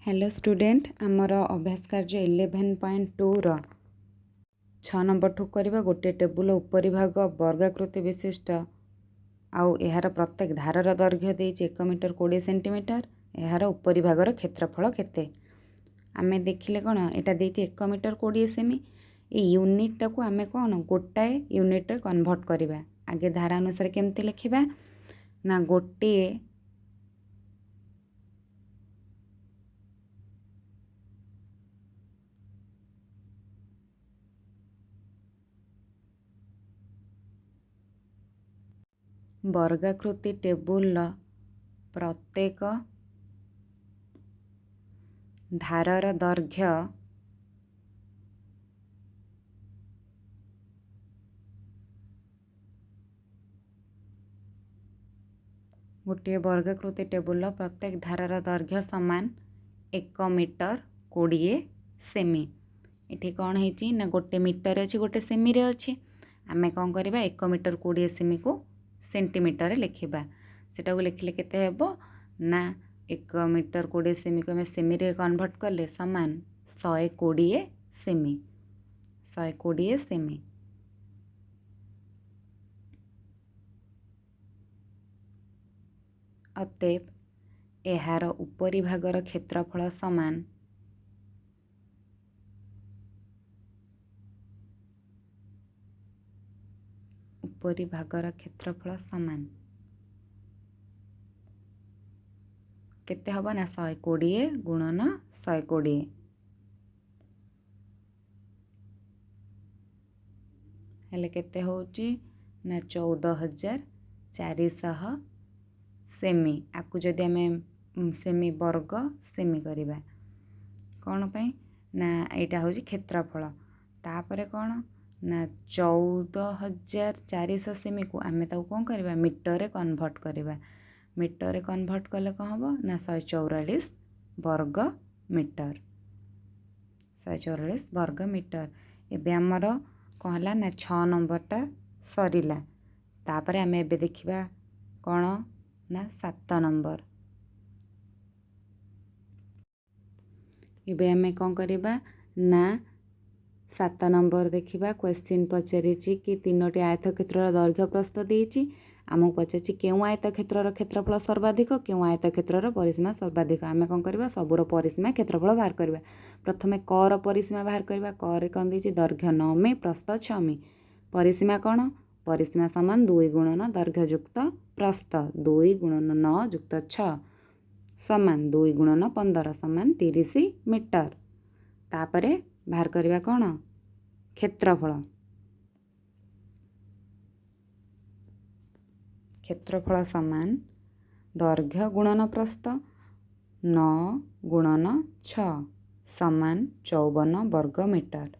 Hello student, ଆମର ଅଭ୍ୟାସ କାର୍ଯ୍ୟ 11.2ର 6 ନମ୍ବରଠୁ କରିବା। ଗୋଟିଏ ଟେବୁଲ ଉପରି ଭାଗ ବର୍ଗାକୃତି ବିଶିଷ୍ଟ ଆଉ ଏହାର ପ୍ରତ୍ୟେକ ଧାରର ଦୈର୍ଘ୍ୟ ଦେଇଛି 1 ମିଟର 20 ସେଣ୍ଟିମିଟର। ଏହାର ଉପରି ଭାଗର କ୍ଷେତ୍ରଫଳ କେତେ? ଆମେ ଦେଖିଲେ କ'ଣ, ଏଇଟା ଦେଇଛି 1 ମିଟର 20 ସେମି। ଏଇ ୟୁନିଟ୍ଟାକୁ ଆମେ କ'ଣ ଗୋଟାଏ ୟୁନିଟ୍ରେ କନଭର୍ଟ କରିବା। ଆଗେ ଧାରା ଅନୁସାରେ କେମିତି ଲେଖିବା ନା, ଗୋଟିଏ ବର୍ଗାକୃତି ଟେବୁଲର ପ୍ରତ୍ୟେକ ଧାରର ଦୈର୍ଘ୍ୟ ଗୋଟିଏ ବର୍ଗାକୃତି ଟେବୁଲର ପ୍ରତ୍ୟେକ ଧାରର ଦୈର୍ଘ୍ୟ ସମାନ 1 ମିଟର 20 ସେମି। ଏଠି କ'ଣ ହେଇଛି ନା, ଗୋଟେ ମିଟର ଅଛି, ଗୋଟେ ସେମିରେ ଅଛି। ଆମେ କ'ଣ କରିବା? 1 ମିଟର 20 ସେମିକୁ ସେଣ୍ଟିମିଟରରେ ଲେଖିବା। ସେଟାକୁ ଲେଖିଲେ କେତେ ହେବ ନା, 1 ମିଟର 20 ସେମିକୁ ଆମେ ସେମିରେ କନଭର୍ଟ କଲେ ସମାନ 120 ସେମି, 120 ସେମି। ଅତଏବ ଏହାର ଉପରିଭାଗର କ୍ଷେତ୍ରଫଳ ସମାନ ଉପରିଭାଗର କ୍ଷେତ୍ରଫଳ ସମାନ କେତେ ହେବ ନା, 120 ଗୁଣନ 120 ହେଲେ କେତେ ହେଉଛି ନା, 14,400 ସେମି। ଆକୁ ଯଦି ଆମେ ସେମି ବର୍ଗ ସେମି କରିବା, କ'ଣ ପାଇଁ ନା, ଏଇଟା ହେଉଛି କ୍ଷେତ୍ରଫଳ। ତାପରେ କ'ଣ ନା, 14,400 ସେମିକୁ ଆମେ ତାକୁ କ'ଣ କରିବା? ମିଟରରେ କନଭର୍ଟ କରିବା। ମିଟରରେ କନଭର୍ଟ କଲେ କ'ଣ ହେବ ନା, 144 ବର୍ଗ ମିଟର, 144 ବର୍ଗ ମିଟର। ଏବେ ଆମର କ'ଣ ହେଲା ନା, 6 ନମ୍ବରଟା ସରିଲା। ତାପରେ ଆମେ ଏବେ ଦେଖିବା କ'ଣ ନା, 7 ନମ୍ବର। ଏବେ ଆମେ କ'ଣ କରିବା ନା, 7 ନମ୍ବର ଦେଖିବା। କ୍ୱେଶ୍ଚିନ୍ ପଚାରିଛି କି ତିନୋଟି ଆୟତକ୍ଷେତ୍ରର ଦୈର୍ଘ୍ୟ ପ୍ରସ୍ଥ ଦେଇଛି। ଆମକୁ ପଚାରିଛି କେଉଁ ଆୟତକ୍ଷେତ୍ରର କ୍ଷେତ୍ରଫଳ ସର୍ବାଧିକ, କେଉଁ ଆୟତକ୍ଷେତ୍ରର ପରିସୀମା ସର୍ବାଧିକ। ଆମେ କ'ଣ କରିବା? ସବୁର ପରିସୀମା କ୍ଷେତ୍ରଫଳ ବାହାର କରିବା। ପ୍ରଥମେ କର ପରିସୀମା ବାହାର କରିବା। କରେ କ'ଣ ଦେଇଛି? ଦୈର୍ଘ୍ୟ 9 ମି, ପ୍ରସ୍ଥ 6 ମି। ପରିସୀମା କ'ଣ? ପରିସୀମା ସମାନ ଦୁଇ ଗୁଣନ ଦୈର୍ଘ୍ୟ ଯୁକ୍ତ ପ୍ରସ୍ଥ। ଦୁଇ ଗୁଣନ 9 ଯୁକ୍ତ 6 ସମାନ ଦୁଇ ଗୁଣନ 15 ସମାନ 30 ମିଟର। ତାପରେ ବାହାର କରିବା କ'ଣ? କ୍ଷେତ୍ରଫଳ। କ୍ଷେତ୍ରଫଳ ସମାନ ଦୈର୍ଘ୍ୟ ଗୁଣନ ପ୍ରସ୍ଥ। 9 ଗୁଣନ 6 ସମାନ 54 ବର୍ଗ ମିଟର।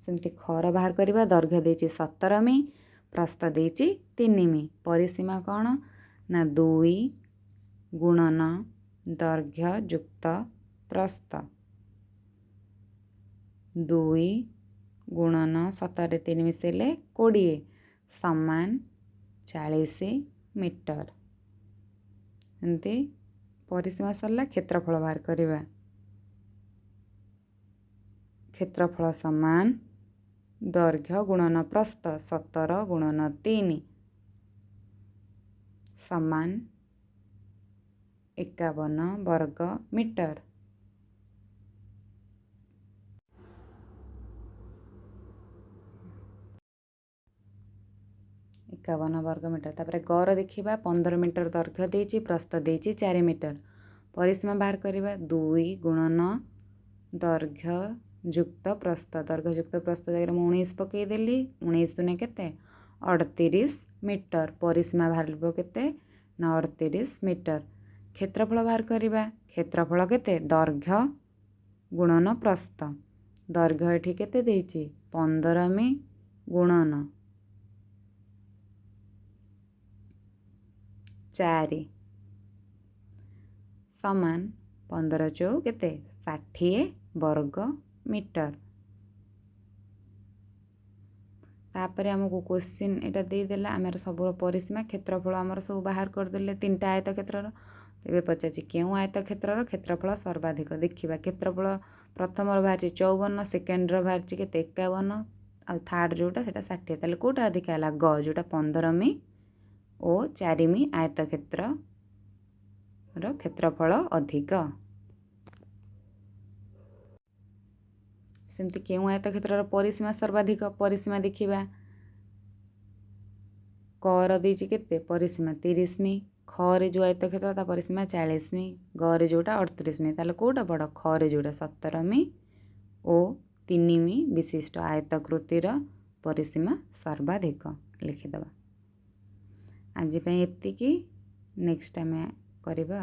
ସେମିତି ଖର ବାହାର କରିବା। ଦୈର୍ଘ୍ୟ ଦେଇଛି 17 ମି, ପ୍ରସ୍ଥ ଦେଇଛି 3 ମି। ପରିସୀମା କ'ଣ ନା, ଦୁଇ ଗୁଣନ ଦୈର୍ଘ୍ୟ ଯୁକ୍ତ ପ୍ରସ୍ଥ। ଦୁଇ ଗୁଣନ 17ରେ ତିନି ମିଶେଇଲେ 20 ସମାନ 40 ମିଟର। ଏମିତି ପରିସୀମା ସରିଲା। କ୍ଷେତ୍ରଫଳ ବାହାର କରିବା। କ୍ଷେତ୍ରଫଳ ସମାନ ଦୈର୍ଘ୍ୟ ଗୁଣନ ପ୍ରସ୍ଥ। 17 ଗୁଣନ 3 ସମାନ 51 ବର୍ଗ ମିଟର। 51 ବର୍ଗ ମିଟର। ତାପରେ ଗର ଦେଖିବା। 15 ମିଟର ଦୈର୍ଘ୍ୟ ଦେଇଛି, ପ୍ରସ୍ଥ ଦେଇଛି 4 ମିଟର। ପରିସୀମା ବାହାର କରିବା। ଦୁଇ ଗୁଣନ ଦୈର୍ଘ୍ୟ ଯୁକ୍ତ ପ୍ରସ୍ଥ। ଦୈର୍ଘ୍ୟ ଯୁକ୍ତ ପ୍ରସ୍ଥ ଜାଗାରେ ମୁଁ 19 ପକାଇଦେଲି। 19 ଦୁନେ କେତେ? 38 ମିଟର। ପରିସୀମା ବାହାରିବ କେତେ ନା, 38 ମିଟର। କ୍ଷେତ୍ରଫଳ ବାହାର କରିବା। କ୍ଷେତ୍ରଫଳ କେତେ? ଦୈର୍ଘ୍ୟ ଗୁଣନ ପ୍ରସ୍ଥ। ଦୈର୍ଘ୍ୟ ଏଠି କେତେ ଦେଇଛି? 15 ମି ଗୁଣନ 4 ସମାନ 15 ଚଉ କେତେ? 60 ବର୍ଗ ମିଟର। ତାପରେ ଆମକୁ କୋଶ୍ଚିନ୍ ଏଇଟା ଦେଇଦେଲା, ଆମର ସବୁର ପରିସୀମା, କ୍ଷେତ୍ରଫଳ ଆମର ସବୁ ବାହାର କରିଦେଲେ ତିନିଟା ଆୟତକ୍ଷେତ୍ରର। ଏବେ ପଚାରିଛି କେଉଁ ଆୟତକ୍ଷେତ୍ରର କ୍ଷେତ୍ରଫଳ ସର୍ବାଧିକ? ଦେଖିବା, କ୍ଷେତ୍ରଫଳ ପ୍ରଥମର ବାହାରିଛି 54, ସେକେଣ୍ଡର ବାହାରିଛି କେତେ? 51, ଆଉ ଥାର୍ଡ଼ ଯେଉଁଟା ସେଇଟା 60। ତାହେଲେ କେଉଁଟା ଅଧିକା ହେଲା? ଗ, ଯେଉଁଟା 15 ମି ଓ 4 ମି ଆୟତକ୍ଷେତ୍ରର କ୍ଷେତ୍ରଫଳ ଅଧିକ। ସେମିତି କେଉଁ ଆୟତକ୍ଷେତ୍ରର ପରିସୀମା ସର୍ବାଧିକ? ପରିସୀମା ଦେଖିବା, କର ଦେଇଛି କେତେ ପରିସୀମା? 30 ମି। ଖରେ ଯେଉଁ ଆୟତକ୍ଷେତ୍ର ତା ପରିସୀମା 40 ମି, ଗରେ ଯେଉଁଟା 38 ମି। ତାହେଲେ କେଉଁଟା ବଡ଼? ଖରେ ଯେଉଁଟା 17 ମି ଓ 3 ମି ବିଶିଷ୍ଟ ଆୟତକୃତିର ପରିସୀମା ସର୍ବାଧିକ ଲେଖିଦେବା। ଆଜି ପାଇଁ ଏତିକି, ନେକ୍ସଟ ଆମେ କରିବା।